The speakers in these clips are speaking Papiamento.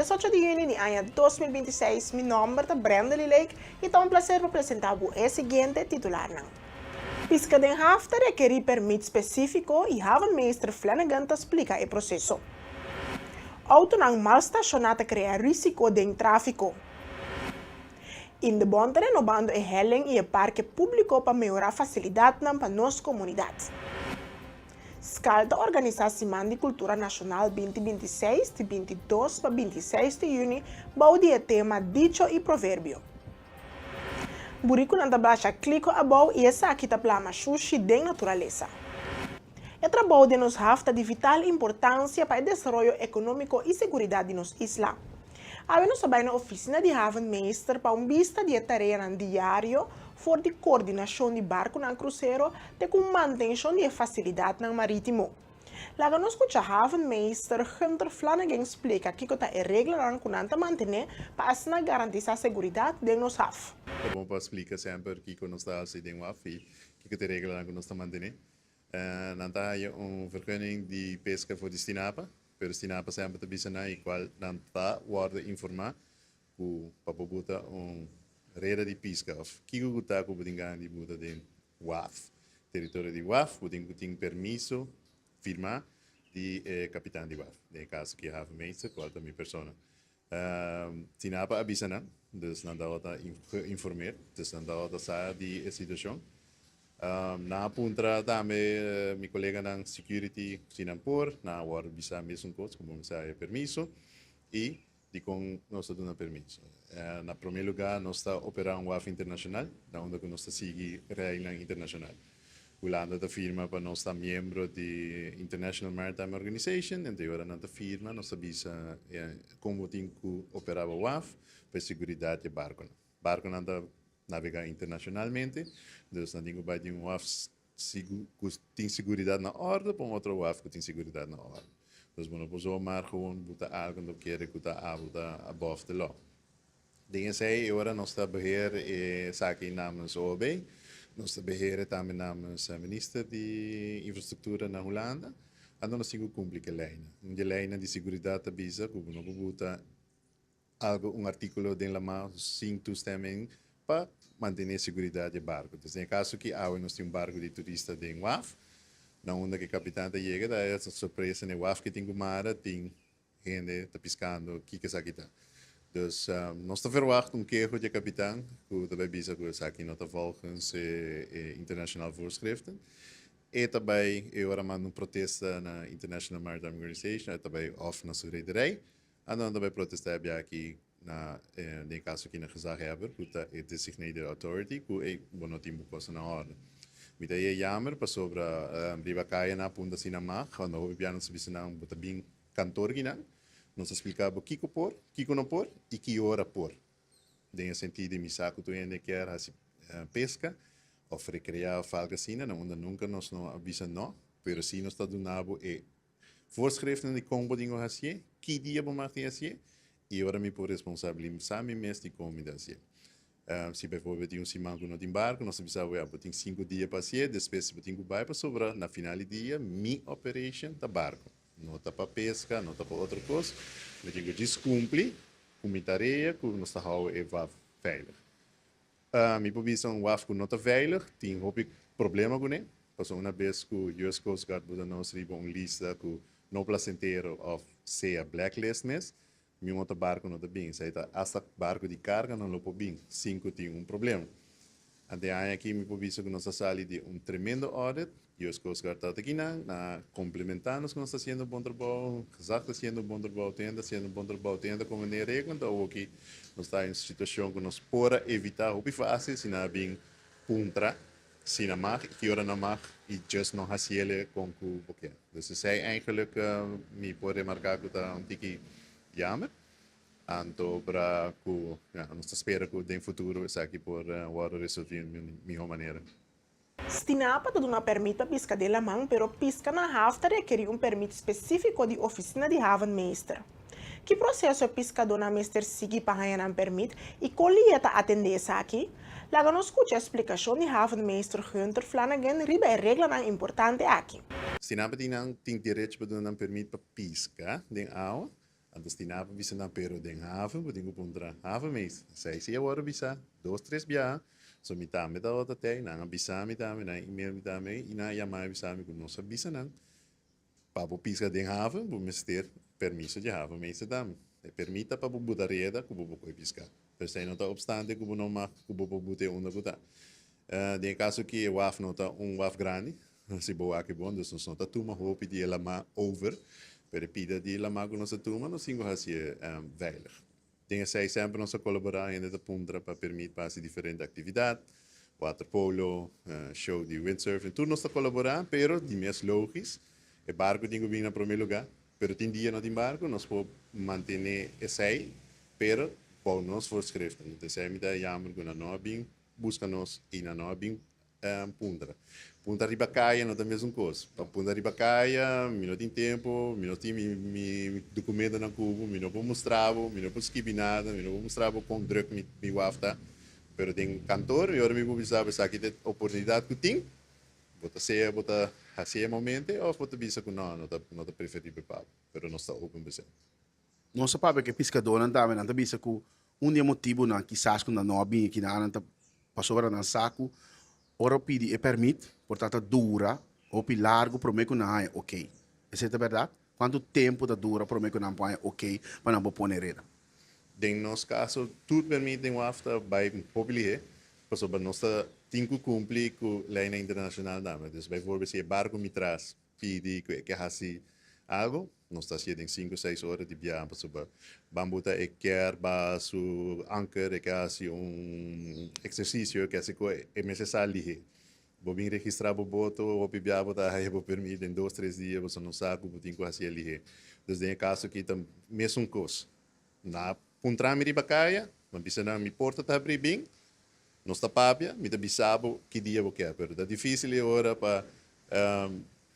18 di yüni di aña 2026. Mi nòmber ta Brenda Lake i ta un plaser pa presentá bo e siguiente titularnan. Piska den haf ta rekerí pèrmit spesífiko i havenmeester Flanagan ta splika e proseso. Outonan mal stashoná ta krea rísiko den tráfiko. Indebon ta renobando e helling i e parke públiko pa mehorá fasilidatnan pa nos komunidat. Skal ta organisá Siman di Kultura Nashonal 2026 di 22 pa 26 di yüni bou di e tema Dicho i Proverbio. Burikunan ta basha kliko abou i esaki ta plama shushi den naturalesa. E trabou den nos haf ta di vital importansia pa e desaroyo ekonómiko i seguridat di nos isla. Awe nos a bai na ofisina di havenmeester pa un bista di e tareanan diario for di koordinashon di barkunan krusero te ku mantenshon di e fasilidatnan marítimo. Laga nos skucha havenmeester Gunther Flanagan splika kiko ta e reglanan ku nan ta mantené pa asina garantisá seguridat den nos haf. Ta bon pa splika semper kiko nos ta hasi den waf i kiko ta e reglanan ku nos ta mantené. Nan ta haya un vergunning di peska for di Stinapa, pero Stinapa semper ta bisa nan i kual nan ta wòrdu informá ku pa bo buta un reda di piska òf kiko ku ta ku bo tin gana di buta den waf, teritorio di waf, bo tin ku tin permiso firmá di e kapitan di waf, den e kaso aki havenmeester, kual ta mi persona. Stinapa a bisa nan, dus nan tabata geïnformeerd, dus nan tabata sa di e situashon. Nan a puntra tambe mi koleganan security si nan por, nan a wòrdu bisa mesun kos ku bo mester haya permiso i dikon nos ta duna permiso. Na promé lugá nos ta operá un waf internashonal, na unda ku nos ta sigui reglanan internashonal. Hulanda ta firma pa nos ta miembro di International Maritime Organization, ento e ora nan ta firma nos ta bisa kon bo tin ku operá bo waf pa e seguridat di e barkonan. Barkonan ta navegá internashonalmente, dus nan tin ku bai di un waf ku tin seguridat na òrde pa un otro waf ku tin seguridat na òrde. Dus bo no por zomaar gewoon buta algu anto kere ku ta abo ta above the law. Den esei e ora nos ta beheer esaki namens OOB, nos ta beheer tambe namens Minister di Infrastructura na Hulanda, anto nos tin ku kumpli ku e leinan. Un di e leinan di seguridat ta bisa ku bo no por buta algu, un artíkulo den lamá sin toestemming pa mantené seguridat di e barku. Dus den e kaso aki awe nos tin un barku di turista den waf, na unda ku e kapitan ta yega ta haya sorpresa na e waf ku tin ku mara tin hende ta piskando kiko esaki ta. Dus nos ta verwacht un keho di e kapitan ku ta bai bisa ku esaki no ta volgens e international voorschriften. E ta bai e ora manda un protesta na International Maritime Organization, e ta bai òf na su rederij, anto nan ta bai protestá e biaha aki na den e kaso aki na gezaghebber ku ta e designated authority ku ey bo no tin bo kosnan na orde. Mi ta e yamer pasobra riba kaya nan a punta asina mag, cuando hopi biaha nos ta bisa nan bo ta bin kantor kinan, nos ta splika bo kiko por, kiko no por i ki ora por. Den e sentido di mi sa ku tur hende kier hasi peska òf rekreá òf algu asina, na unda nunka nos no a bisa no, pero si nos ta duna bo e voorschriften di kon bo tin ku hasié, ki dia bo mag tin hasié i ora mi por responsabilisá mi mes di kon mi ta hasié. Si bijvoorbeeld tin un siman ku no tin barku, nos ta bisa bo ya bo tin 5 dia pa hasié, despues bo tin ku bai pasobra na final di dia mi operation ta barku. No ta pa pesca, no ta pa otro cos. Mi tin cu djis cumpli cu mi tarea cu nos ta hou e waf veilig. Mi por bisa un waf cu no ta veilig, tin hopi problema cune. Pasobra una bes cu US Coast Guard buta nos riba un lista cu no placentero of sea blacklist mes, mi un otro barco no ta bin. Esey ta hasta barco di carga no lo por bin sin cu tin un problema. Ante aña aki mi por bisa cu nos a sali di un tremendo audit. US Coast Guard ta aki nan na complementa nos cu nos ta haciendo un bon trabou, gezag ta haciendo un bon trabou, tur hende ta haciendo un bon trabou, tur hende ta come den regla. Anto awoki nos ta den un situacion cu nos por a evita hopi facil si nan a bin puntra si nan mag y ki ora nan mag y just no haciele con cu bo kier. Dus esey eigenlijk mi por remarca cu ta un tiki jammer. Anto bra cu ja, nos ta spera cu den futuro esaki por wordo resolvi di miho manera. Stinapa ta duna pèrmit pa piska den laman, pero piska na haf ta rekerí un pèrmit spesífiko di ofisina di havenmeester. Ki proseso e piskadónan mester sigui pa haña nan pèrmit i kon lihe ta atendé esaki? Laga nos skucha e splikashon di havenmeester Gunther Flanagan riba e reglanan importante aki. Stinapa tin nan tin derecho pa duna nan pèrmit pa piska den awa. Anto Stinapa bisa nan, pero den haven bo tin ku puntra havenmeester. Esei si a wòrdu bisá dos tres biaha. So mi tambe tabata tei, nan a bisa mi tambe, nan a email mi tambe i nan a yama mi a bisa mi ku nos a bisa nan pa bo piska den haven bo mester permiso di havenmeester tambe. E permit ta pa bo buta reda ku bo por kohe piska. Pero esei no ta opstante ku bo no mag ku bo por buta e unda ku ta. Den e kaso aki e waf no ta un waf grandi, si bo wak e bon, dus nos no ta tuma hopi di e lamá over, pero e pida di e lamá ku nos a tuma nos tin ku hasié veilig. Den esei semper nos a kolaborá, hende ta puntra pa permit pa hasi diferente aktividat, waterpolo, show di windsurfing, tur nos ta kolaborá, pero di mes logis e barku tin ku bin na promé lugá, pero tin dia no tin barku, nos por mantené esei, pero bou nos voorschriften. Esei mi ta jammer ku nan no a bin buska nos i nan no a bin puntra. Puntra riba kaya no ta mesun kos. Pa puntra riba kaya mi no tin tempu, mi no tin mi mi dokumentonan ku bo, mi no por mustra bo, mi no por skibi nada, mi no por mustra bo kon druk mi mi waf ta. Pero den kantor mi ora mi por bisa bo esaki ta e oportunidat ku tin, bo ta sea bo ta hasi e momente òf bo ta bisa ku no, no ta no ta preferibel pa bo, pero nos ta open pa esei. Nos a papia ku e piskadónan tambe, nan ta bisa ku un di e motibunan kisas ku nan no a bini akinan nan ta pasobra nan sa ku ora pidi e pèrmit por ta ta dura hopi largu promé ku nan haña okey. Esei ta bèrdat? Kuantu tempu ta dura promé ku nan por haña okey pa nan por pone reda? Den nos kaso tur pèrmit den waf ta bai hopi lihé pasobra nos ta tin ku kumpli ku leinan internashonal tambe. Dus baivoorbeeld si e barku mi tras pidi ku e ke hasi algu, nos ta hasié den sinku seis ora di biaha pasobra bambu ta e kier baha su anker, e ke hasi un eksersisio, e ke hasi ku e mester sa lihé. Bo bin registrá bo boto, hopi biaha bo ta haya bo permit den dos tres dia pasobra no sa ku bo tin ku hasié lihé. Dus den e kaso aki ta mesun kos. Na puntra mi riba kaya, mi a bisa nan mi porta ta habrí bin, Nos ta papia, mi ta bisa bo ki dia bo kier, pero ta dificil e ora pa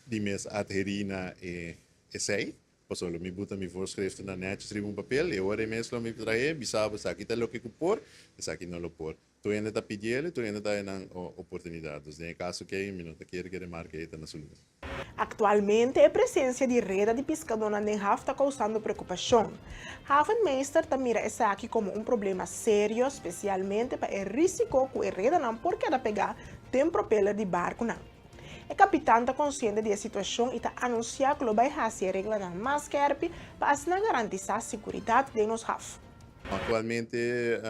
di mes adheri na e esey, pasobra lo mi buta mi voorschriftennan netjes riba un papel, e ora e mes lo mi trae, bisa bo esaki ta loke ku por, esaki no lo por. Tur hende ta pidiel, tur hende ta haña nan oportunidad. Dus den e caso key mi no ta kere ku e remarke ey ta na su lugar. Aktualmente e presensia di reda di piskadónan den haf ta kousando preokupashon. Havenmeester ta mira esaki komo un problema serio, spesialmente pa e rísiko ku e redanan por keda pegá den propeller di barkunan. E kapitan ta konsiente di e situashon i ta anunsiá ku lo bai hasi e reglanan mas skèrpi pa asina garantisá siguridat den nos haf. Aktualmente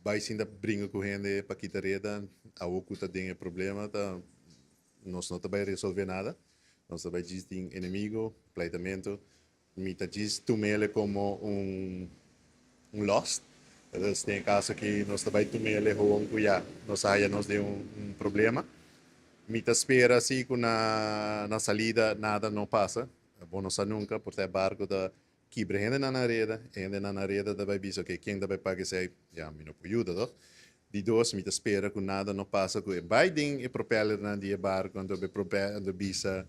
bai sinta bringa ku hende pa kita reda, awor ku ta den e problema ta Nos no ta bai resolve nada, nos ta bai djis tin enemigo, pleitamento. Mi ta djis tumele como un un lost. Dus den e caso aki nos ta bai tumele gewoon cu ya nos a haya nos den un problema. Mi ta spera si cu na na salida nada no pasa. Bo no sa nunca, por ta e barco ta kibra hendenan na reda, e hendenan na reda ta bai bisa ok ken ta bai paga esei, ya mi no por yuda toch. Di dos mi ta spera ku nada no pasa ku e bai den e propellernan di e barco anto e propeller anto bisa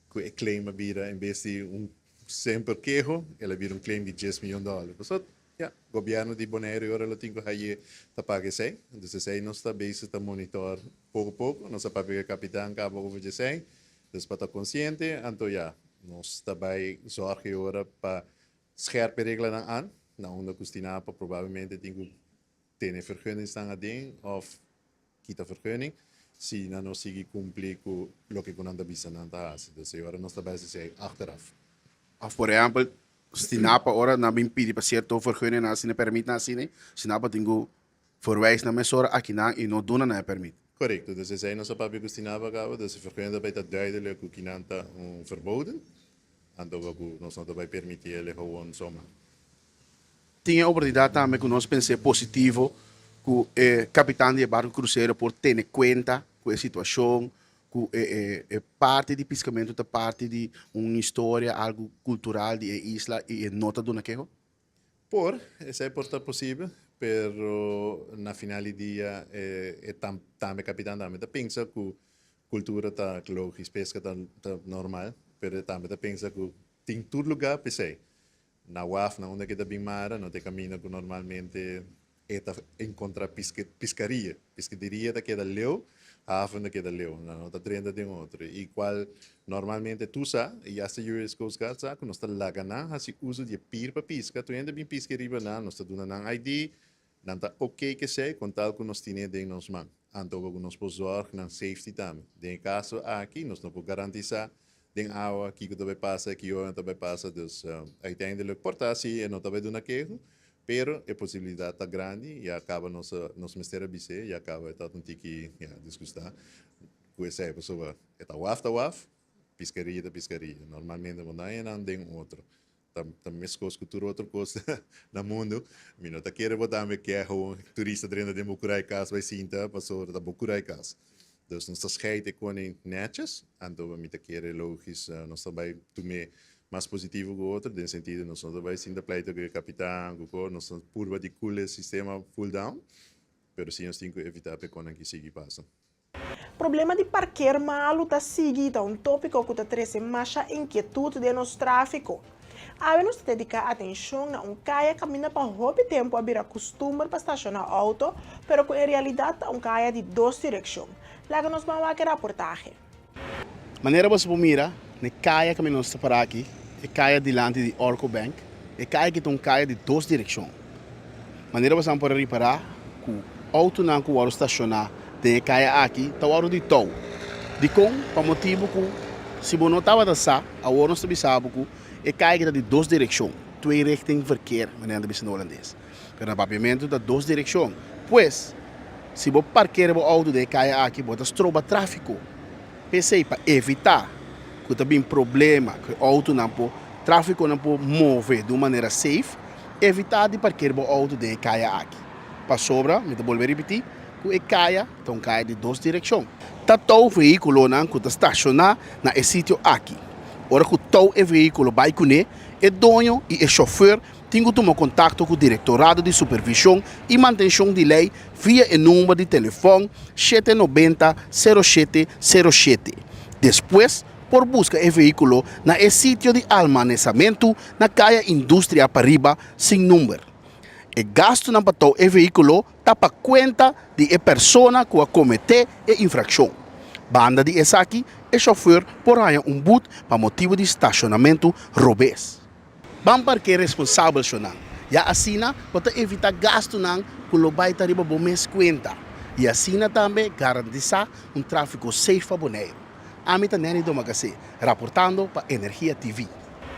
ku e claim a bira en bes di un semper keho el a bira un claim di djes miyon dollar. Pasobra ya gobierno di Bonaire ora lo tin ku haye ta paga esei. Entonces esei nos ta bezig ta monitor poko poko. Nos a papia ku e kapitan kaba over djesei. Dus pa ta konsiente, anto ya, nos ta bai zorg e ora pa scherp e reglanan an, na unda ku Stinapa probablemente tin ku tene vergunningsnan aden òf kita vergunning si nan no sigui kumpli ku loke ku nan ta bisa nan ta hasi. Dus e ora nos ta bai hasi esei achteraf. Òf por ehèmpel, Stinapa ora nan bin pidi pa sierto vergunning asina, pèrmitnan asina, Stinapa tin ku Verwijs na mesora akinan i no duna nan e permit. Korekto, dus esei nos a papia ku Stinapa kaba, dus e vergunning ta bai ta duidelijk ku kinan ta un verboden, anto ku nos no ta bai permiti el e gewoon zomaar. Tin e oportunidat tambe ku nos pens'é positivo ku e kapitan di e barku krusero por tene kuenta ku e situashon, ku e e parti di piskamentu ta parti di un historia, algu kultural di e isla i e no ta duna keho? Por, esei por ta posibel, pero na final di dia e tambe kapitan tambe ta pensa ku kultura ta logis, peska ta normal, pero e tambe ta pensa ku tin tur lugá p'esei. Na waf, na unda ke ta bin mara, no ta e kaminda ku normalmente e ta enkontra piskaria. Piskaderia ta keda leu. Haven ta keda leu, nan no ta drenta den otro. I kual normalmente tur sa, i hasta US Coast Guard sa, ku nos ta laga nan hasi uso di e pir pa piska. Tur hende bin piska riba nan, nos ta duna nan ID, nan ta ok ku esei, kon tal ku nos tine den nos man. Anto ku nos por zorg nan safety tambe. Den e kaso aki nos no por garantisá den awa kiko ta bai pasa, ki ora ta bai pasa, dus uiteindelijk por ta si e no ta bai duna keho, Pero e posibilidad ta grandi, ya caba nos a nos mester a bis'é, ya caba e ta un tiki ya disgustá cu esei pasobra e ta waf ta waf, piscaria ta piscaria. Normalmente bo no haña nan den otro. Ta ta mescos cu tur otro cos na mundo. Mi no ta kere bo tambe keha un turista drenta den bo curai cas bai sinta pasobra ta bo curai cas. Dus nos ta scheid e koning netjes, anto mi ta kere logis nos ta bai tum'é mas positivo ku otro, den sentido nos no ta bai sinta pleito ku e kapitan ku ko, nos ta purba di kul e sistema full down, pero si nos tin ku evitá pa e konan ki sigui pasa. Problema di parker malu ta sigui ta un tópiko ku ta trese masha inkietut den nos tráfiko. Awe nos ta dediká atenshon na un kaya kaminda pa hopi tempu a bira kustumber pa stashoná outo, pero ku en realidat ta un kaya di dos direkshon. Laga nos ban wak e raportahe. Manera boso por mira, na e kaya kaminda nos ta pará aki, e kaya dilanti di Orco Bank, e kaya aki ta un kaya di dos direkshon. Manera boso por a ripará ku outonan ku wòrdu stashoná den e kaya aki ta wòrdu di tou. Dikon? Pa motibu ku si bo no tabata sa, Awor nos ta bisa bo ku e kai ki ta di dos direkshon, tweerichting verkeer, manera nan ta bisa na holandes. Pero na papiamentu ta dos direkshon. Pues, si bo parkera bo outo den e kaya aki, bo ta stroba tráfiko. P'esei, pa evitá ku ta bin problema ku e outonan por, tráfikonan por move di un manera safe, evitá di parkera bo outo den e kaya aki. Pasobra, mi ta bolbe ripití, ku e kaya ta un kaya di dos direkshon. Ta tou vehíkulonan ku ta stashoná na e sitio aki. Ora ku tou e vehíkulo bai kuné, e doño i e shofùr tin ku tuma kontakto ku Direktorado di Supervishon i Mantenshon di Lei via e number di telefòn 790 07 07. Despues por buska e vehíkulo na e sitio di almanesamentu na Kaya Industria Pariba sin number. E gastunan pa tou e vehíkulo ta pa kuenta di e persona ku a kometé e infrakshon. Banda di esaki, e shofùr por haña un but pa motibu di stashonamentu robes. Ban parke responsabel, shonnan. Ya asina bo ta evitá gastunan ku lo bai ta riba bo mes kuenta i asina tambe garantisá un tráfiko safe pa Boneiru. Ami ta Nenny Domacassé, raportando pa Energia TV.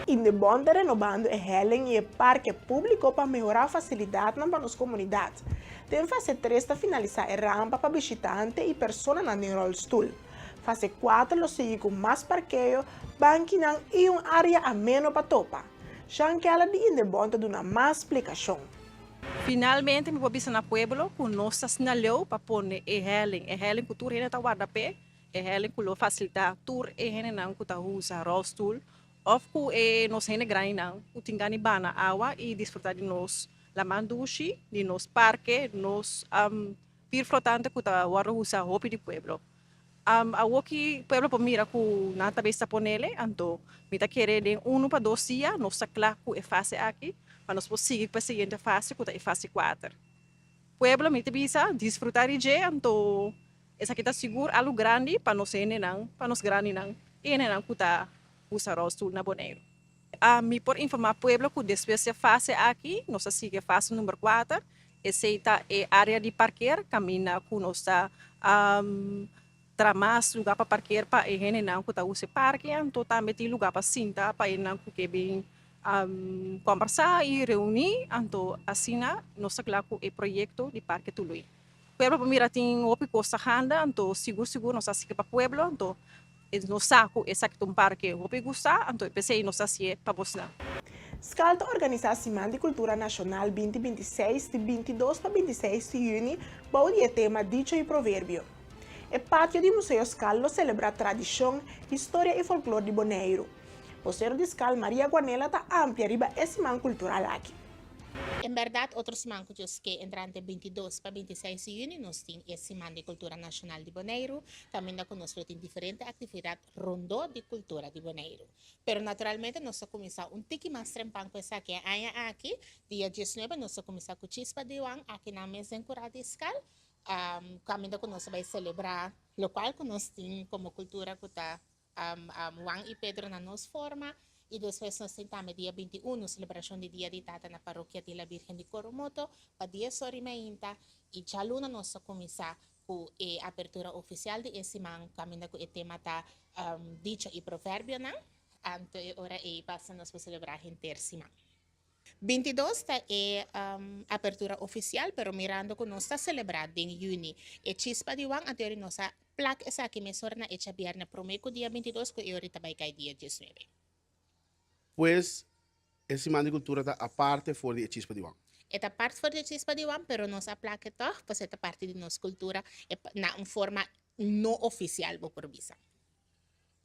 Indebon ta renobando e helling i e parke públiko pa mehorá fasilidatnan pa nos komunidat. Den fase tres ta finalisá e rampa pa bishitante i personanan den ròlstul. Fase kuater lo sigui ku mas parkeo, bankinan i un área ameno pa topa. Jean Keller di Indebon ta duna mas splikashon. Finalmente mi por bisa na pueblo ku nos ta asina leu pa pone e helling, e helling ku tur hende ta warda p'e, E helen ku lo fasilitá tur e hendenan ku ta usa rolstoel òf ku e nos hende grandinan ku tin gana di bana awa i disfrutá di nos laman dushi, di nos parke, nos pir flotante ku ta wòrdu usa hopi di pueblo. Awor ki pueblo por mira ku nan ta bes ta ponele, anto mi ta kere den unu pa dos dia nos ta kla ku e fase aki pa nos por sigui pa e siguiente fase ku ta e fase kuater. Pueblo mi ta bisa disfrutá di dje anto Esaki ta sigur algu grandi pa nos hendenan, pa nos grandinan i hendenan ku ta usa rolstoel na Boneiru. Mi por informá pueblo ku despues di e fase aki nos ta sigui e fase number kuater, esei ta e área di parker kaminda ku nos ta traha mas lugá pa parker pa e hendenan ku ta usa e parke, anto tambe tin lugá pa sinta pa hendenan ku ke bin kòmbersá i reuní, anto asina nos ta kla ku e proyekto di Parke Tului. Pueblo por mira tin hopi cos ta handa, anto sigur sigur nos ta haci pa pueblo, anto nos sa cu esaki ta un parke hopi gusta, anto p'esey nos ta haci'e pa bosnan. Skal ta organisá Siman di Kultura Nashonal 2026 di 22 pa 26 di yüni bou di e tema Dicho i Proverbio. E patio di Museo Skal lo selebrá tradishon, historia i folklor di Boneiru. Bosero di Skal Maria Guanella ta amplia riba e siman kultural aki. En bèrdat otro siman ku Dios ke entrante 22 pa 26 di yüni nos tin e Siman di Kultura Nashonal di Boneiru, kaminda ku nos lo tin diferente aktividat rondó di kultura di Boneiru. Pero naturalmente nos ta kuminsá un tiki mas trempan ku esaki e aña aki, dia 19 nos ta kuminsá ku Chispa di Juan aki nan mes den Kurá di Skal. Kaminda ku nos ta bai selebrá lokual ku nos tin komo kultura ku ta Juan i Pedro na nos forma. I despues nos tin tambe dia 21 selebrashon di Dia di Tata na Parokia di La Virgen di Coromoto pa dies ora i meinta. I djaluna nos ta kuminsá ku e apertura ofisial di e siman kaminda ku e tema ta Dicho i Proverbionan. Anto e ora ei pasa nos por selebrá henter siman. 22 ta e apertura ofisial, pero mirando ku nos ta selebrá den yüni e Chispa di Juan, anto nos a plak esaki mesora na e djabièrnè promé ku dia 22 ku e ora ta bai kai dia 19. Pues, e Siman di Kultura ta aparte for di e Chispa di Juan. E ta part for di e Chispa di Juan, pero nos a plak e tòg, pasobra e ta parti di nos kultura, na un forma no ofisial bo por bisa.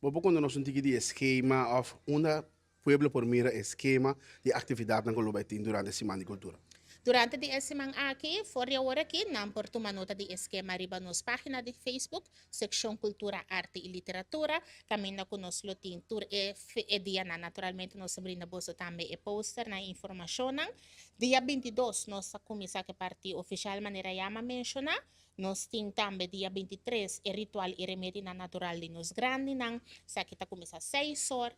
Bo por konta nos un tiki di e skema òf unda pueblo por mira e skema di aktividatnan ku lo bai tin durante e Siman di Kultura? Durante di e siman aki, for di awor aki, nan por tuma nota di e skema riba nos página di Facebook, sekshon Kultura, Arte i Literatura, kaminda ku nos lo tin tur e e dianan. Naturalmente nos ta brinda boso tambe e posternan i informashonnan. Dia 22 nos ta kuminsá ku e parti ofishal manera ya mi a menshoná. Nos tin tambe dia 23 e ritual i remedinan natural di nos grandinan. Esaki ta kuminsá seis or.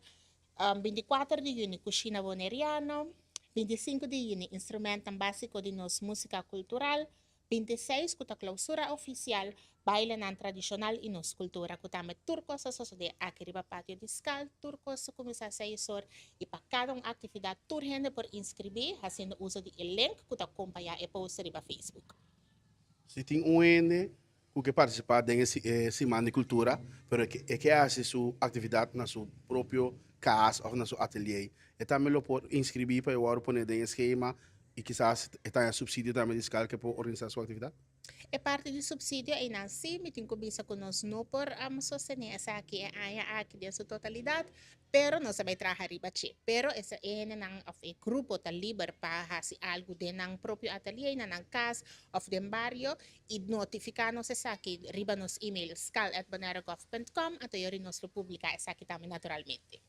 24 di yüni kushina boneriano. 25 di yüni instrumentan básiko di nos músika kultural. 26 ku ta klousura ofisial, bailenan tradishonal i nos kultura ku tambe tur kos ta sosodé aki riba patio di skal. Tur kos ta kuminsá seis or i pa kada un aktividat tur hende por inskribí hasiendo uso di e link ku ta kompañá e poster riba Facebook. Si tin un hende ku ke partisipá den e Siman di Kultura, pero e ke hasi su aktividat na su propio kas òf na su atelier, e tambe lo por inskribí pa e wòrdu pone den e skema i kisas e ta haña supsidio tambe di skal ke por organisá su aktividat? E parti di supsidio einan sí, mi tin ku bisa ku nos no por sostené esaki e aña aki den su totalidat, Pero nos a bai traha riba dje. Pero esa e hendenan of e grupo ta liber pa hasi algu den nan propio atelier, na nan kas of den bario i notifiká nos esaki riba nos email skal@bonairogov.com anto yori nos lo publiká esaki tambe naturalmente.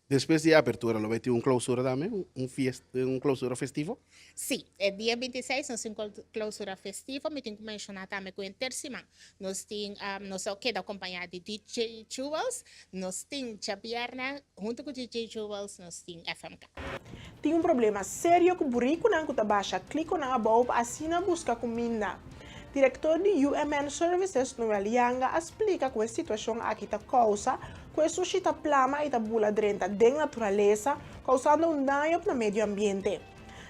Despues di e apertura lo bai tin un klousura tambe, un fiesta, un klousura festivo? Sí, e dia 26 nos tin klousura festivo. Mi tin ku menshoná tambe ku henter siman nos tin, nos a keda akompañá di DJ Jewels. Nos tin djabièrnè huntu ku DJ Jewels nos tin FMK. Tin un problema serio ku burikunan ku ta basha klikonan abou pa asina buska kuminda. Direktor di UMN Services, Noel Yanga, a splika ku e situashon aki ta kousa ku e sushi ta plama i ta bula drenta den naturalesa, kousando un daño na medio ambiente.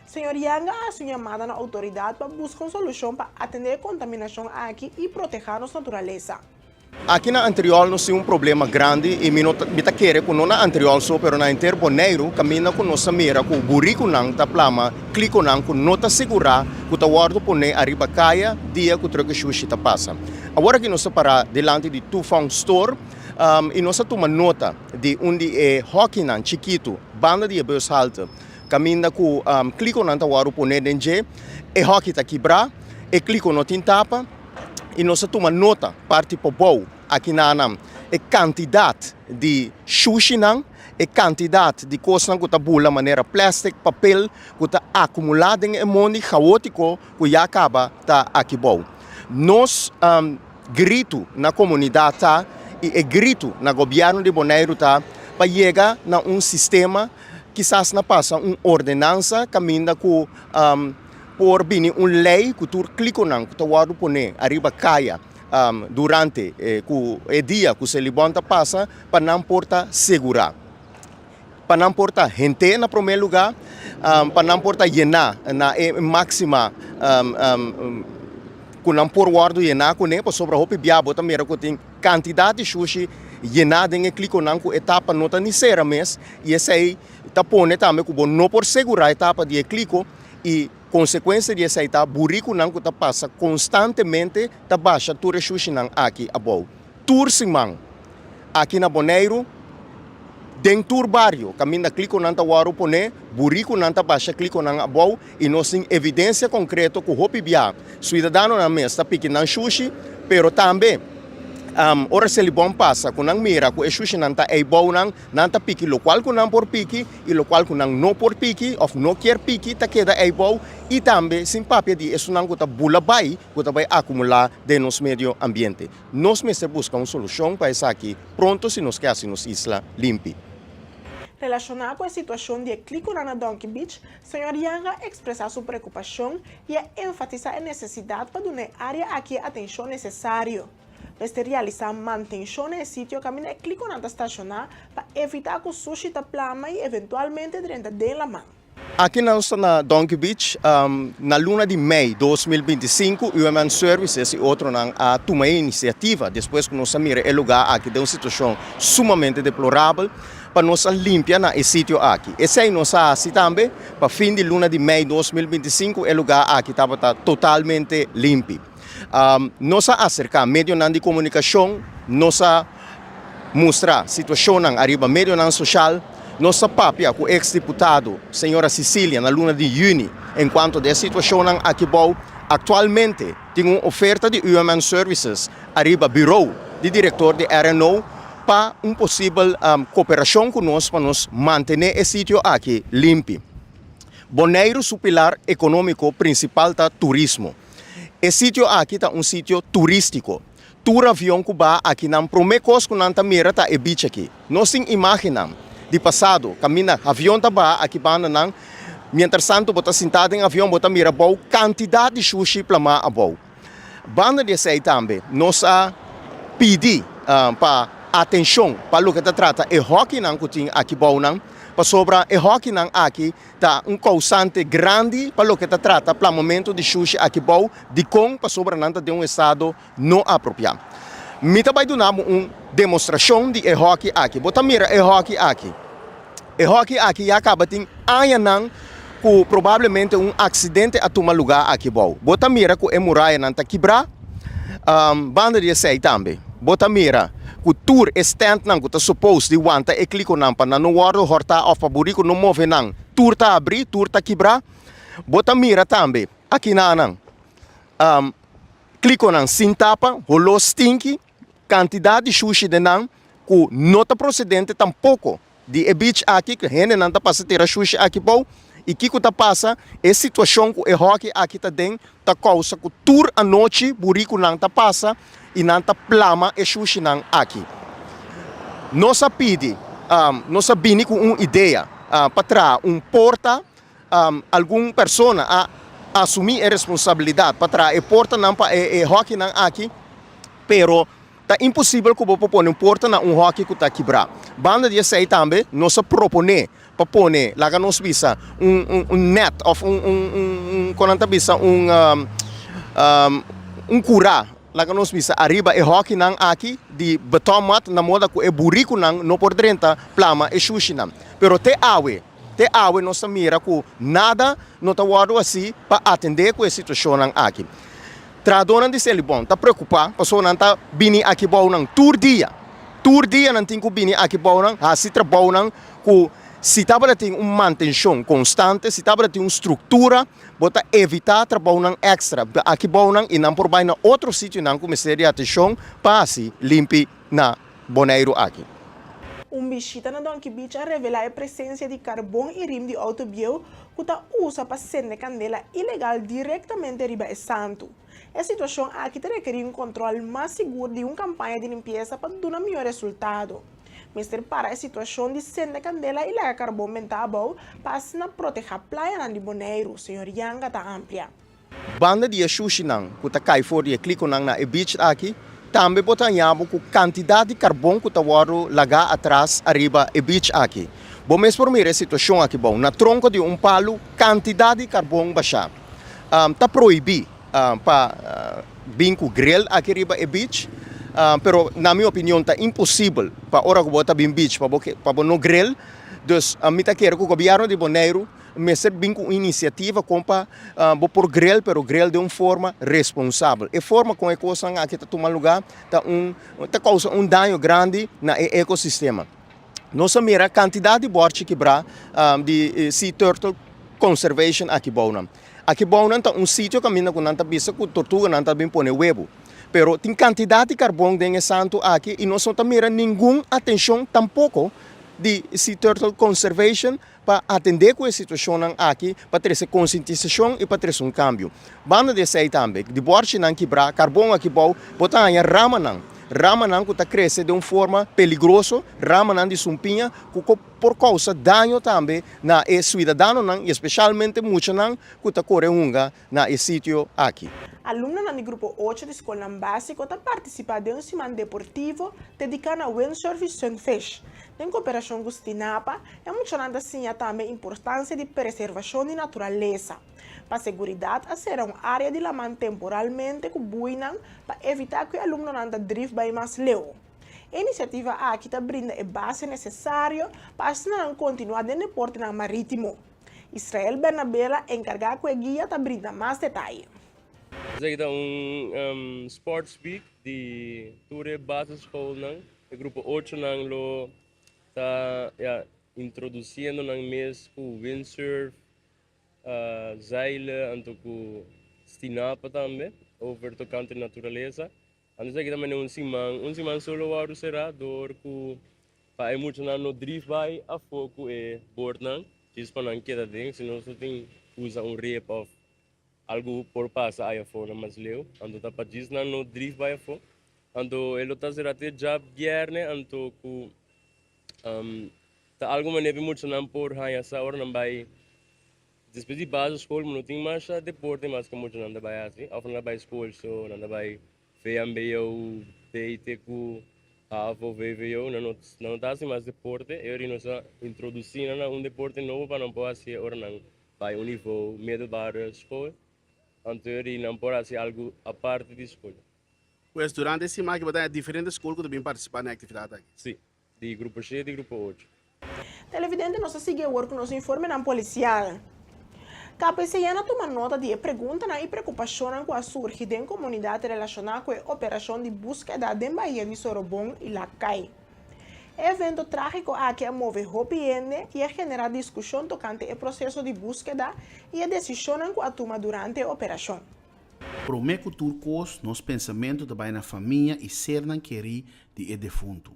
Señor Yanga a hasi un yamada na outoridat pa buska un solushon pa atendé e kontaminashon aki i protehá nos naturalesa. Aki na Antriol nos tin un problema grandi i mi no ta mi ta kere ku no na Antriol so pero na henter Boneiru kaminda ku nos ta mira ku burikunan ta plama klikonan ku no ta sigurá ku ta wòrdu pone ariba kaya dia ku truck shushi ta pasa. Awor aki nos ta pará dilanti di Tufong Store i nos a tuma nota di un di e hòkinan chikitu banda di e bushalte kaminda ku klikonan ta wòrdu pone den dje. E hòki ta kibrá, e kliko no tin tapa i nos a tuma nota parti pobou aki nanan e kantidat di shushinan, e kantidat di kosnan ku ta bula manera plèstik, papel ku ta akumulá den e mondi gaótiko ku ya kaba ta aki bou. Nos gritu na komunidat ta i e gritu na gobièrnu di Boneiru ta pa yega na un sistema, kisas na pasa un ordenansa kaminda ku por bini un lei ku tur klikonan ku ta wòrdu pone ariba kaya durante ku e dia ku Selibon ta pasa pa nan por ta segurá. Pa nan por ta hent'é na promé lugá, pa nan por ta yená na e máksima ku nan por wòrdu yená kuné, pasobra hopi bia bo ta mira ku tin kantidat di shushi yená den e klikonan ku e tapa no ta ni sera mes i esei ta pone tambe ku bo no por segurá e tapa di e kliko i konsekuensia di esei ta burikunan ku ta pasa konstantemente ta basha tur e shushinan aki abou tur siman. Aki na Boneiru, den tur bario kaminda klikonan ta wòrdu poné, burikunan ta basha klikonan abou i nos tin evidensia konkreto ku hopi bia suidadanonan mes ta piki nan shushi, pero tambe Ora Selibon pasa ku nan mira ku e shushinan ta eibou nan, nan ta piki lokual ku nan por piki i lokual ku nan no por piki òf no kier piki ta keda eibou i tambe sin papia di esunnan ku ta bula bai ku ta bai akumulá den nos medio ambiente. Nos mester buska un solushon pa esaki pronto si nos ke hasi nos isla limpi. Relashoná ku e situashon di e klikonan na Donkey Beach, señor Yang a ekspresá su preokupashon i a enfatisá e nesesidat pa duna e área aki e atenshon nesesario. Mester realisá mantenshon na e sitio kaminda e klikonan ta stashoná pa evitá ku sushi ta plama i eventualmente drenta den laman. Aki nos ta na Donkey Beach. Na luna di mei 2025 UMN Services i otronan a tuma e inisiativa despues ku nos a mira e lugá aki den un situashon sumamente deplorabel pa nos a limpia na e sitio aki. Esei nos a hasi tambe pa fin di luna di mei 2025 e lugá aki tabata totalmente limpi. Nos a aserká medionan di komunikashon, nos a mustra situashonnan ariba medionan soshal, nos a papia ku eks diputado señora Cicilia na luna di yüni enkuanto di e situashonnan aki bou. Aktualmente tin un oferta di UMN Services ariba birou di direktor di RNO pa un posibel koperashon ku nos pa nos mantené e sitio aki limpi. Boneiru su pilar ekonómiko prinsipal ta turismo. E sitio aki ta un sitio turístiko. Tur avion ku baha aki nan promé kos ku nan ta mira ta e beach aki. Nos tin imágennan di pasado kaminda avion ta baha aki banda nan. Mientrastantu bo ta sintá den avion bo ta mira bou kantidat di shushi plamá abou. Banda di esei tambe nos a pidi pa atenshon pa loke ta trata e hòkinan ku tin aki bou nan pasobra e hòkinan aki Ta un kousante grandi pa loke ta trata plamamentu di shushi aki bou, dikon pasobra nan ta den un estado no apropiá. Mi ta bai duna bo un demostrashon di e hòki aki. Bo ta mira e hòki aki? E hòki aki ya kaba tin añanan ku probablemente un aksidente a tuma lugá aki bou. Bo ta mira ku e murayanan ta kibrá. Banda di esei tambe bo ta mira ku tur e stèntnan ku ta supos di wanta e klikonan pa nan no wòrdu hòrtá òf pa buriku no move nan, tur ta abrí, tur ta kibrá. Bo ta mira tambe akinanan klikonan sin tapa, holó stinki, kantidat di shushi den nan ku no ta prosedente tampoko. Di e beach aki ku hendenan ta pasa tira shushi aki bou i kiko ta pasa e situashon ku e hoki aki ta den ta kousa ku tur anochi burikunan ta pasa i nan ta plama e shushinan aki. Nos a pidi nos a bini ku un idea pa traha un porta algun persona a asumi e responsabilidat pa traha e portanan pa e hokinan aki pero Ta imposibel ku bo por pone un porta na un hòki ku ta kibrá. Banda di esei tambe nos a proponé pa pone, laga nos bisa, un un un nèt òf un un un un kon nan ta bisa un un kurá, laga nos bisa, ariba e hòkinan aki di betonmat na moda ku e burikunan no por drenta plama e shushinan. Pero te awe, te awe nos ta mira ku nada no ta wòrdu hasí pa atendé ku e situashonnan aki. Trahadónan di Selibon ta preokupá pasobra nan ta bini aki bou nan tur dia. Tur dia nan tin ku bini aki bou nan hasi trabounan ku si tabata tin un mantenshon konstante, si tabata tin un struktura, bo ta evitá trabounan èkstra aki bou nan i nan por bai na otro sitionan ku mester di atenshon pa hasi limpi na Boneiru aki. Un bishita na Donkey Beach a revelá e presensia di karbon i rim di outo bieu ku ta usa pa sende kandela ilegal direktamente riba e santu. E situashon aki ta rekerí un kòntròl mas sigur di un kampaña di limpiesa pa duna mihó resultado. Mester para e situashon di sende kandela i laga karbon bentá abou pa asina protehá playanan di Boneiru, señor Yanga ta amplia. Banda di e shushinan ku ta kai for di e klikonan na e beach aki, tambe bo ta haña bo ku kantidat di karbon ku ta wòrdu lagá atras ariba e beach aki. Bo mes por mira e situashon aki bou. Na tronko di un palu kantidat di karbon bashá. Ta prohibí pa bin ku grill aki riba e beach, pero na mi opinion ta imposibel pa ora ku bo ta bin beach pa bo pa bo no grill. Dus mi ta kere ku gobièrnu di Boneiru Mester bin ku un inisiativa kon pa bo por grel, pero grel den un forma responsabel. E forma kon e kosnan aki ta tuma lugá ta un ta kousa un daño grandi na e ekosistema. Nos a mira kantidat di bòrchi kibrá di Sea Turtle Conservation aki bou nan. Aki bou nan ta un sitio kaminda ku nan ta bisa ku tortuganan ta bin pone webu. Pero tin kantidat di karbon den e santu aki i nos no ta mira ningun atenshon tampoko di Sea Turtle Conservation pa atendé ku e situashonnan aki, pa trese konsientisashon i pa trese un kambio. Banda di esei tambe, di bòrchinan kibrá, karbon aki bou, bo ta haña ramanan, ramanan ku ta krese den un forma peligroso, ramanan di sumpiña ku por kousa daño tambe na e suidadanonan i espeshalmente muchanan ku ta kore hunga na e sitio aki. Alumnonan di grupo ocho di skolnan básiko ta partisipá den un siman deportivo dediká na windsurf i sunfish. Den koperashon ku Stinapa, e muchanan ta siña tambe importansia di preservashon di naturalesa. Pa seguridat a sera un área di laman temporalmente ku buinan pa evitá ku e alumnonan ta drif bai mas leu. E inisiativa aki ta brinda e base nesesario pa asina nan kontinuá den deportenan marítimo. Israel Bernabela, enkargá ku e guia, ta brinda mas detaye. Esaki ta un sports week di tur e basisschoolnan. E grupo ochonan lo ta ya introduciendo nan mes ku windsurf, zeilen anto ku stinapa tambe over tocante naturalesa. Anto esaki ta manera un siman, un siman so lo wòrdu será dor ku pa e muchanan no drif bai afó ku e bordnan, djis pa nan keda den, si nos no tin usa un rep òf algu por pasa ai afó nan mas leu, anto ta pa djis nan no drif bai afó. Anto e lo ta será te djabièrnè, anto ku ta algu manera pa e muchanan por haña sa ora nan bai. Despues di basisschool mi no tin masha deporte mas ku muchanan ta bai hasi of nan ta bai school so nan ta bai VMBO, BTQ, havo, vvo nan no nan no ta hasi mas deporte e ora nos a introdusi nan na un deporte nobo pa nan por hasi ora nan bai un nivo middelbare school anto e ora nan por hasi algu aparte di school. Pues durante e siman aki bo ta haña diferente school ku ta bin partisipa na e aktividat aki? Si. Di grupo shete i grupo ocho. Televidente nos ta sigui awor ku nos informenan polisial. KPCN a tuma nota di e preguntanan i preokupashonnan ku a surgi den komunidat relashoná ku e operashon di búskeda den Bahia di Sorobon i Lac Cai. E evento trágiko aki a move hopi hende i a generá diskushon tokante e proseso di búskeda i e desishonnan ku a tuma durante e operashon. Promé ku tur kos, nos pensamentu ta bai na famia i sernan kerí di e defuntu.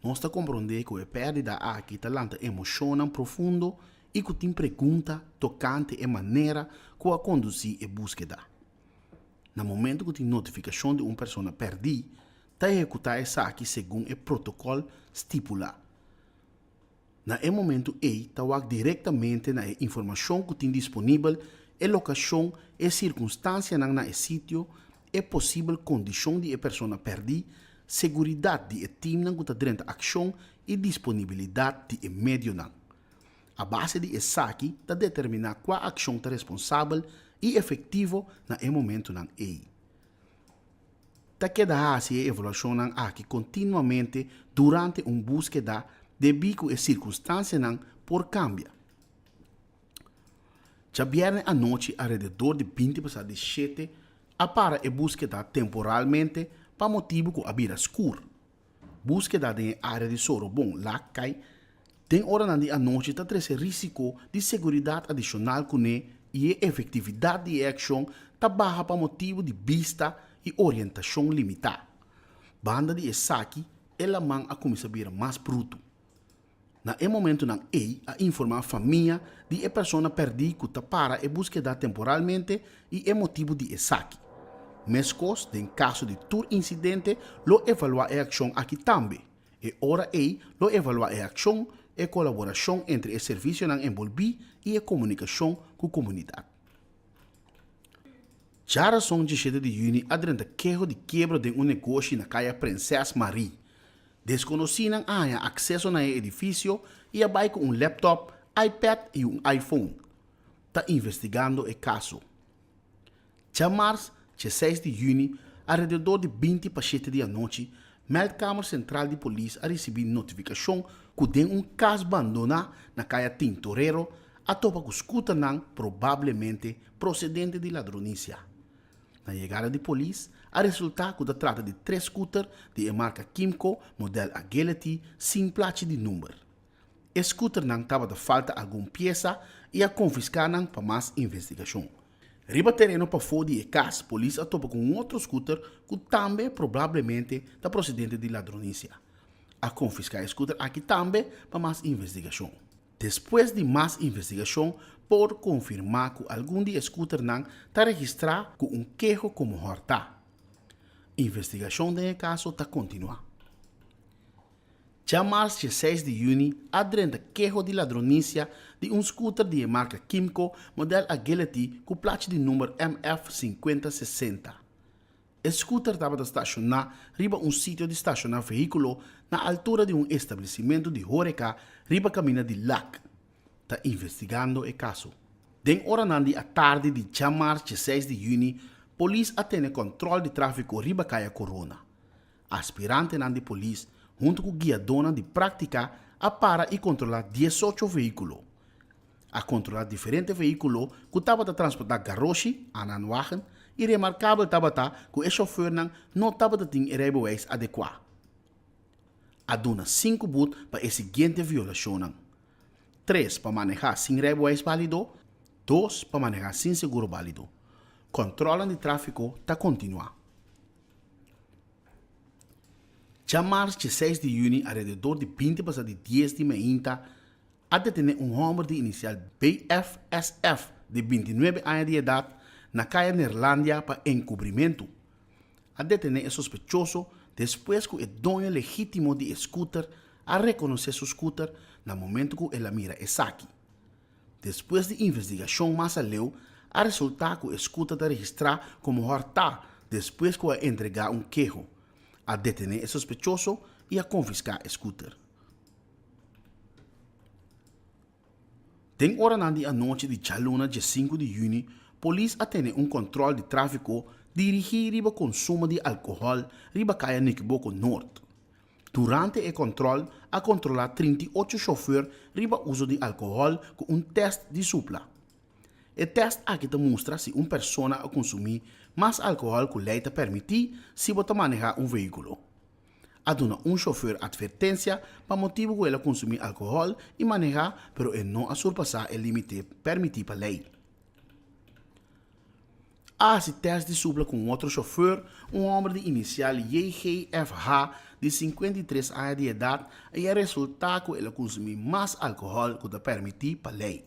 Nos ta komprondé ku e pèrdida aki ta lanta emoshonnan profundo i ku tin pregunta tokante e manera ku a kondusí e búskeda. Na momentu ku tin notifikashon di un persona pèrdí, ta ehekutá esaki segun e protokòl stipulá. Na e momentu ei ta wak direktamente na e informashon ku tin disponibel, e lokashon, e sirkunstansianan na e sitio, e posibel kondishon di e persona pèrdí, seguridat di e timnan ku ta drenta akshon i disponibilidat di e medionan. A base di esaki ta determiná kua akshon ta responsabel i efektivo na e momentunan ei. Ta keda hasi e evaluashonnan aki kontinuamente durante un búskeda debí ku e sirkunstansianan por kambia. Djabièrnè anochi alrededor di binti pasá di shete a para e búskeda temporalmente pa motibu ku a bira skur. Búskeda den e área di Sorobon, Lac Cai, den oranan di anochi ta trese rísiko di seguridat adishonal kuné i e efektividat di e akshon ta baha pa motibu di bista i orientashon limitá. Banda di esaki e laman a kuminsá bira mas brutu. Na e momentunan ei a informá famia di e persona pèrdí ku ta para e búskeda temporalmente i e motibu di esaki. Meskos, den kaso di tur insidente lo evaluá e akshon aki tambe. E ora ei lo evaluá e akshon, e kolaborashon entre e servisionan enbolbí i e komunikashon ku komunidat. Djarason djishete di yüni a drenta keho di kiebro den un negoshi na kaya Prinses Marie. Deskonosínan a haña akseso na e edifisio i a bai ku un laptop, iPad i un iPhone. Ta investigando e kaso. Djamars, djeseis di yüni, alrededor di binti pa shete di anochi, Meldkamer Sentral di Polis a risibí notifikashon ku den un kas bandoná na kaya Tintorero a topa ku skuternan probablemente prosedente di ladronisia. Na yegada di polis, a resultá ku ta trata di tres skuter di e marka Kymco modèl Agility sin plachi di number. E skuternan tabata falta algun piesa i a konfiská nan pa mas investigashon. Riba tereno pafó di e kas polis a topa ku un otro skuter ku tambe probablemente ta prosedente di ladronisia. A konfiská e skuter aki tambe pa mas investigashon. Despues di mas investigashon por konfirmá ku algun di e skuternan ta registrá ku un keho komo hòrtá. Investigashon den e kaso ta kontinuá. Djamars dieseis di yüni a drenta keho di ladronisia di un skuter di e marka Kymco modèl Agility ku plachi di number MF sinkuenta sesenta. E skuter tabata stashoná riba un sitio di stashoná vehíkulo na altura di un establesimentu di hóreka riba kaminda di Lac. Ta investigando e kaso. Den oranan di atardi di djamars dieseis di yüni polis a tene kòntròl di tráfiko riba Kaya Korona. Aspirantenan di polis huntu ku guiadónan di práktika a para i kontrolá diesocho vehíkulo. A kontrolá diferente vehíkulo ku tabata transportá garoshi, aanhangwagen, i remarkabel tabata ku e shofèrnan no tabata tin e rijbewijs adekuá. A duna sinku but pa e siguiente violashonnan, tres pa manehá sin rijbewijs bálido, dos pa manehá sin seguro bálido. Kòntròlnan di tráfiko ta kontinuá. Djamars dieseis di yüni alrededor di binti pasa di dies di meinta a detené un hòmber di inisial BFSF di bintinuebe aña di edat na kaya Neerlandia pa enkubrimentu. A detené e sospechoso despues ku e doño legítimo di e skuter a rekonosé su skuter na momentu ku el a mira esaki. Despues di investigashon mas aleu a resultá ku e skuter ta registrá komo hòrtá despues ku a entregá un keho. A detené e sospechoso i a konfiská e skuter. Den oranan di anochi di djaluna diesinku di yüni polis a tene un kòntròl di tráfiko dirigí riba konsumo di alkohòl riba kaya Nikiboko Noord. Durante e kòntròl a kontrolá 38 shofùr riba uso di alkohòl ku un tèst di supla. E tèst aki ta mustra si un persona a konsumí mas alkohòl ku lei ta permití si bo ta manehá un vehíkulo. A duna un shofùr atvertensia pa motibu ku el a konsumí alkohòl i manehá pero e no a surpasá e límite permití pa lei. A hasi tèst di supla ku un otro shofùr, un hòmber di inisial JGFH di 53 aña di edat i a resultá ku el a kunsumí mas alkohòl ku ta pèrmití pa lei.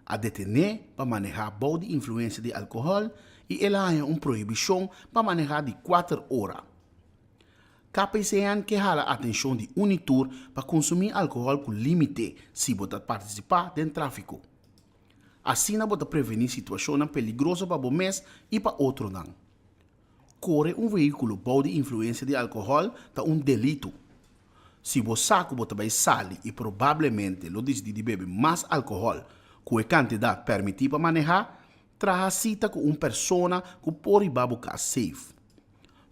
A detené pa manehá bou di influensia di alkohòl i el a haña un prohibishon pa manehá di kuater ora. KPCN ke hala atenshon di Unitur pa kunsumí alkohòl ku límite si bo ta partisipá den tráfiko. Asina bo ta prevení situashonnan peligroso pa bo mes i pa otronan. Kore un vehíkulo bou di influensia di alkohòl ta un delitu. Si bo sa ku bo ta bai sali i probablemente lo disidí di bebe mas alkohòl ku e kantidat pèrmití pa manehá, traha sita ku un persona ku por hiba bo kas safe.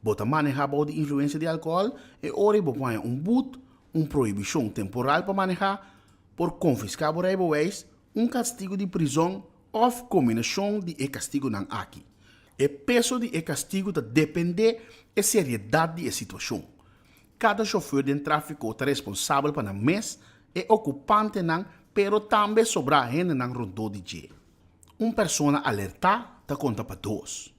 Bo ta manehá bou di influensia di alkohòl e ora ei bo por haña un but, un prohibishon temporal pa manehá, Por konfiská bo reibewijs, un kastigu di prizòn òf kombinashon di e kastigunan aki. E peso di e kastigu ta dependé e seriedat di e situashon. Kada shofùr den tráfiko ta responsabel pa nan mes, e okupantenan pero tambe sobrá hendenan rondó di dje. Un persona alertá ta konta pa dos.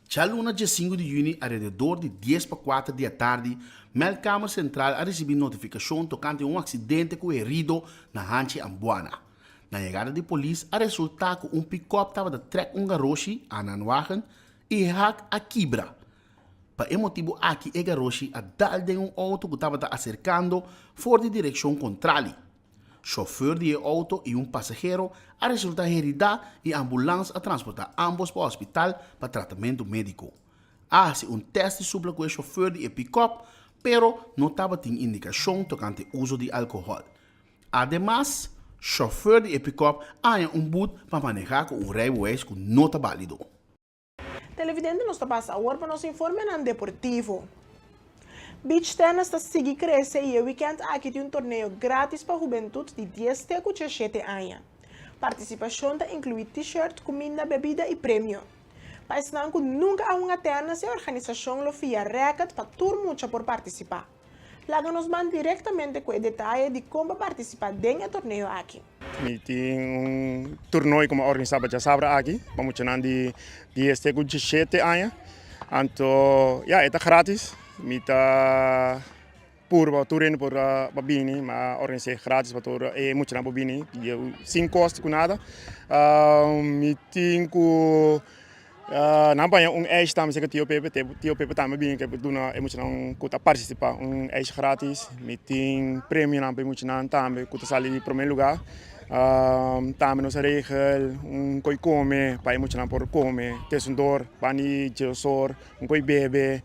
Djaluna diesinku di yüni alrededor di dies pa kuater di atardi, Meldkamer Sentral a risibí notifikashon tokante un aksidente ku herido na Hanchi Ambuana. Na yegada di polis a resultá ku un pikòp tabata trèk un garoshi, aanhangwagen, i e hak a kibra. Pa e motibu aki e garoshi a dal den un outo ku tabata aserkando for di direkshon kontrali. Chauffeur di e auto y un pasahero a resulta herida y ambulans a transporta ambos pa hospital pa tratamento medico. A haci un test di supla cu e chauffeur di e pick-up, pero no tabatin indicacion tocante uzo di alcohol. Ademas, chauffeur di e pick-up a haña un boet pa maneha cu un rijbewijs cu no ta balido. Televidente nos ta pasa awor pa nos informenan deportivo. Beach tennis ta sigui crece y e weekend aki tin un torneo gratis pa hubentud di dies te cu diashete aña. Participacion ta inclui t-shirt, cuminda, bebida y premio. Pa esnan cu nunca a hunga tennis e organisacion lo fia racket pa tur mucha por participa. Laga nos ban direktamente ku e detaye di kon pa partisipá den e torneo aki. Mi tin un tornooi ku mi a organisá pa djasabra aki pa muchanan di dies te ku diesshete aña. Anto ya e ta gratis. Mi ta purba tur hende por pa bini. Mi a organis'é gratis pa tur e muchanan por bini sin kosto ku nada. Mi tin ku Nan paña un ijs tambe cerca Tio Pepe, Tio Pepe tambe bini ke duna e muchanan ku ta partisipá un ijs gratis. Mi tin premionan pa e muchanan tambe ku ta sali di promé lugá. Tambe nos a regel un koi kome pa e muchanan por kome tesundor, bani djesor, un koi bebe.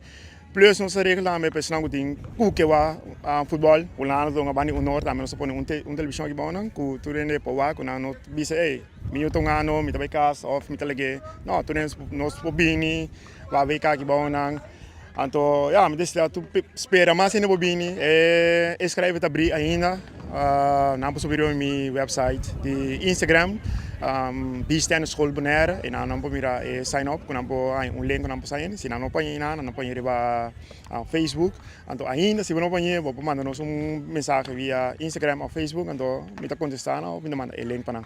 Plus nos a regel tambe pa esnan ku tin ku ke wak futbòl, Hulanda ta hunga banda di Honor tambe nos a pone un televishon aki bou nan ku tur hende por wak ku nan no bisa ey mi no ta hunga no mi ta bai kas òf mi ta lag'é no tur hende nos por bini wak wk aki bou nan anto ya mi ta desea tur spera mas hende por bini e eskrève ta abrí ainda. Nan por subi riba mi website di Instagram, Beach Tennis School Bonaire, i nan por mira e sign up ku nan por haña un link ku nan por sign. Si nan no por haña einan, nan por haña riba Facebook. Anto ainda si bo no por haña, bo por manda nos un mensahe via Instagram òf Facebook, anto mi ta kontestá nan òf mi ta manda e link pa nan.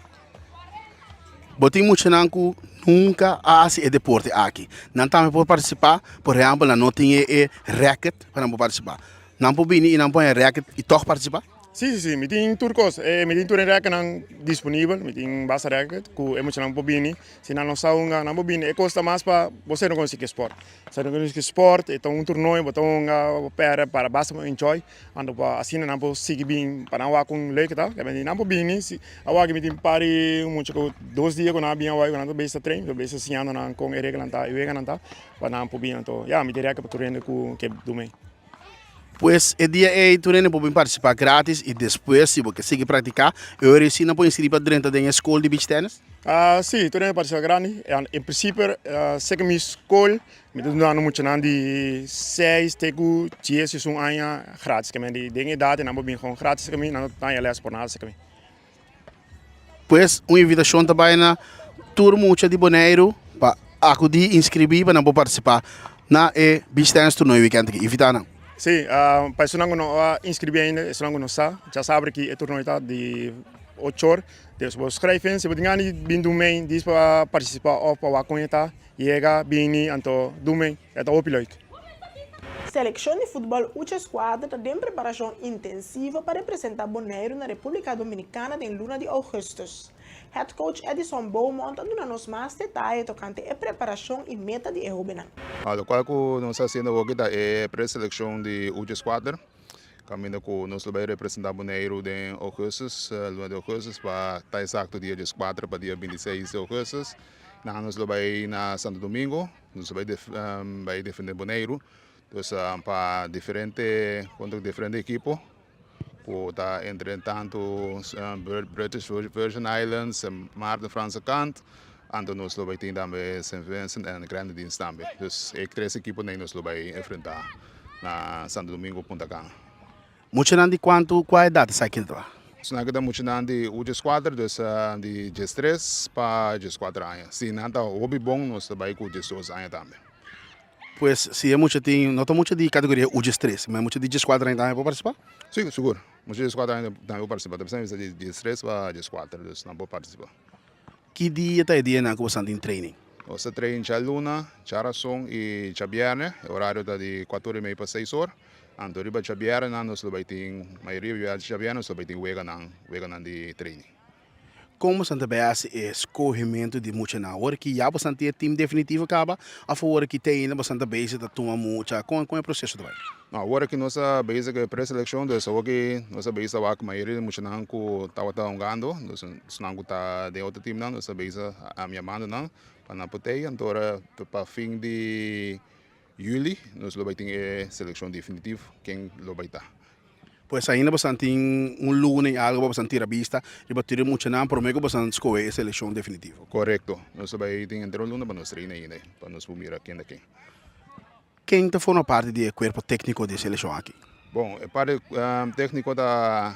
Bo tin muchanan ku nunka a hasi e deporte aki. Nan tambe por partisipá, por ehèmpel nan no tin e rèket pa nan por partisipá. Nan por bini i nan por haña rèket i tòg partisipá? Sí, sí, sí, mi tin tur kos. Mi tin tur e rèketnan disponibel, mi tin basta rèket ku e muchanan por bini. Si nan no sa hunga, nan por bini. E kos ta mas pa bo ser konosí ku e spòrt. Ser konosí ku e spòrt, e ta un tornoe, bo ta hunga, bo pèrdè, para basta bo enjoy. Anto pa asina nan por sigui bin pa nan wak kon leuk ta. Kende nan por bini si awor mi tin par di mucha ku dos dia ku nan a bin awor ku nan ta bes ta train, ta bes ta siñando nan kon e reglanan ta, e weganan ta pa nan por bin. Anto ya mi diria ke pa tur hende ku ke dumei. Pues e dia ei tur hende por bin partisipá gratis i despues si bo ke sigui praktiká e ora ei si nan por inskribí pa drenta den e skol di beach tennis? Si, tur hende partisipá grandi. En prinsipio seke mi skol Mi ta duna muchanan di seis te ku dies i un aña gratis kami. Di den edat nan por bin gewoon gratis kami, nan no ta haña les por nada kami. Pues un invitashon ta bai na tur mucha di Boneiru pa akudí inskribí pa nan por partisipá na e Beach Tennis Toernooi wikènt aki. Invitá nan. Sí, pa esunnan ku no a inskribí ainda, esunnan ku no sa, dja sabri ki e toernooi ta di ocho or. Dus bo skrijf in, si bo tin gana di bin dun mei dis pa partisipá òf pa wak kon e ta. Yega, bini, anto dume, e ta hopi leuk. Selekshon di futbòl Uche Squadra ta den preparashon intensivo pa representá Boneiru na Repúblika Dominikana den luna di ougùstùs. Head coach Edison Beaumont a duna nos mas detaye tokante e preparashon i meta di e hóbennan. Lokual ku nos ta hasiendo awoki ta e preselekshon di Uche Squadra. Kaminda ku nos lo bai representá Boneiru den ougùstùs, luna di ougùstùs, pa ta eksakto dia dieskuater pa dia bintiseis di ougùstùs. Nan nos lo bai na Santo Domingo, nos lo bai bai defendé Boneiru. Dus pa diferente, kontra diferente ekipo ku ta entre tantu British Virgin Islands, Maarten Franse kant, anto nos lo bai tin tambe Saint Vincent en Grenadines tambe. Dus e tres ekiponan nos lo bai enfrentá. na Santo Domingo Punta Cana. Muchanan di kuantu kua edat esaki ta? Esnan ta muchanan di udieskuater, dus di diestres pa dieskuater aña. Si nan ta hopi bon nos ta bai ku diesdos aña tambe. Pues si e mucha tin, no ta mucha di kategoria udiestres, ma e mucha di dieskuater aña tambe por partisipá? Si, sigur. Mucha di dieskuater aña tambe por partisipá. Ta bisa di diestres pa dieskuater, dus nan por partisipá. Ki dia ta e dianan ku bosan tin training? Nos ta train djaluna, djarason i djabièrnè. E orario ta di kuater i mei pa seis or. Anto riba djabièrnènan nos lo bai tin, mayoria bia djabièrnè nos lo bai tin weganan, weganan di training. Kon bosan ta bai hasi e skohementu di muchanan? Awor ki ya bosan tin e tim definitivo kaba òf awor ki te ainda bosan ta bezig ta tuma mucha? Kon kon e proseso ta bai? No, awor ki nos a bezig ku e preselekshon, dus awor ki nos a bezig ta wak mayoria di muchanan ku tabata hungando, dus esnan ku ta den otro teamnan, nos a bezig a yamando nan pa nan por tei. Anto ora pa fin di juli nos lo bai tin e selekshon definitivo ken lo bai ta. Pues ainda bosan tin un luna i algo pa bosan tira bista riba tur e muchanan prome ku bosan skohe e selekshon definitivo. Korekto, nos lo bai tin henter un luna pa nos traina ainda pa nos por mira ken ta ken. Ken ta forma parti di e kuerpo tékniko di e selekshon aki? Bon, e parti tékniko ta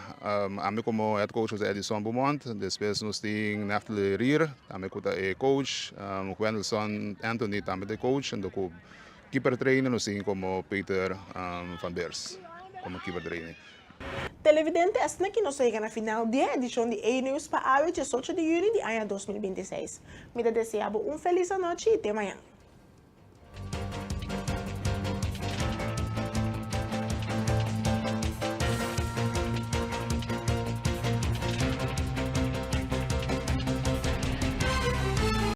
ami komo head coach José Edison Beaumont, despues nos tin Neftali Rier tambe ku ta e coach, Wendelson Anthony tambe ta e coach, anto ku keeper trainer nos tin komo Peter van Beers. Komo kiberdreiging. Televidente, asina ki nos a yega na final di e edishon di E-News pa awe 18 di yüni di aña 2026. Mi ta desea bo un felis anochi i te mañan.